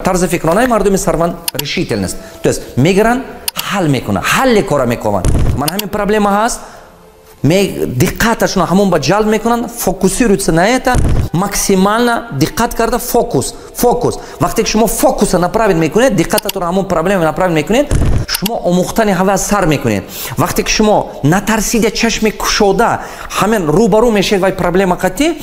Тарзи фикронаи мардуми сарванд решительность, то есть мегиранд, ҳал мекунанд, ҳалли кора мекунанд. Ман ҳамин проблема ҳаст, диққаташонро ҳамон ба ҷалб мекунанд, фокусируются на это, максимально диққат карда, фокус, фокус. Вақте ки шумо фокуса направить мекунед, диққататонро ҳамон проблема направить мекунед, шумо омӯхтани ҳава сар мекунед. Вақте ки шумо натарсида, чашми кушода ҳамин рӯбарӯ мешавед вай проблема қатӣ,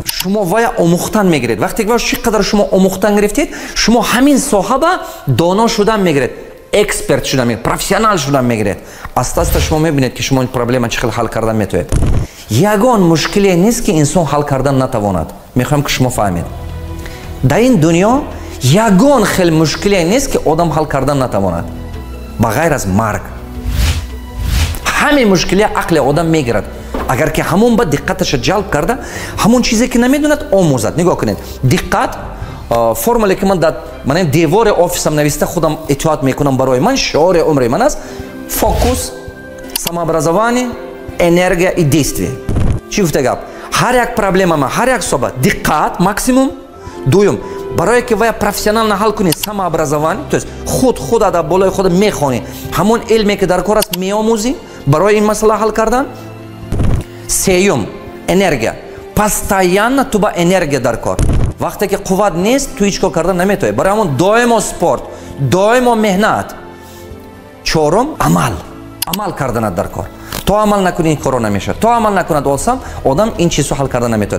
шумо вая омӯхтан мегиред. Вақте ки чӣ қадар шумо омӯхтан гирифтед, шумо ҳамин соҳаба доно шудан мегиред, эксперт шудан мегиред, профессионал шудан мегиред. Аста аста шумо мебинед, ки шумо ин проблема чӣ хел ҳал кардан метавонед. Ягон мушкиле нест, ки инсон ҳал кардан натавонад. Мехоҳам, ки шумо фаҳмед: дар ин дунё ягон хел мушкиле нест, ки одам ҳал кардан натавонад, ба ғайр аз марг. Ҳаме мушкилия ақли одам мегирад, агар ки ҳамон ба диққаташа ҷалб карда, ҳамон чизе ки намедонад, омӯзад. Нигоҳ кунед, диққат, формуле ки ман дар ман девори офисам нависта, худам итоат мекунам, барои ман шиори умри ман аст: фокус, самообразование, энергия и действие. Чӣ гуфта гап? Ҳар як проблемама, ҳар як соба диққат максимум. Дуюм, барое ки вая профессионально ҳал кунӣ, самообразование, то есть худ худа дар болои худ мехонӣ, ҳамон илме ки дар кор аст, меомӯзӣ барои ин масъала ҳал кардан. Сеюм, энергия. Постоянно ту ба энергия дар кор. Вақте ки қувват нест, ту ҳеҷ кор кардан наметавонӣ. Барои ҳамон доимо спорт, доимо меҳнат. Чорум, амал. Амал карданат дар кор. То амал накунӣ, ин коро намешавад. То амал накунад одам, ин чизҳо ҳал кардан наметавонад.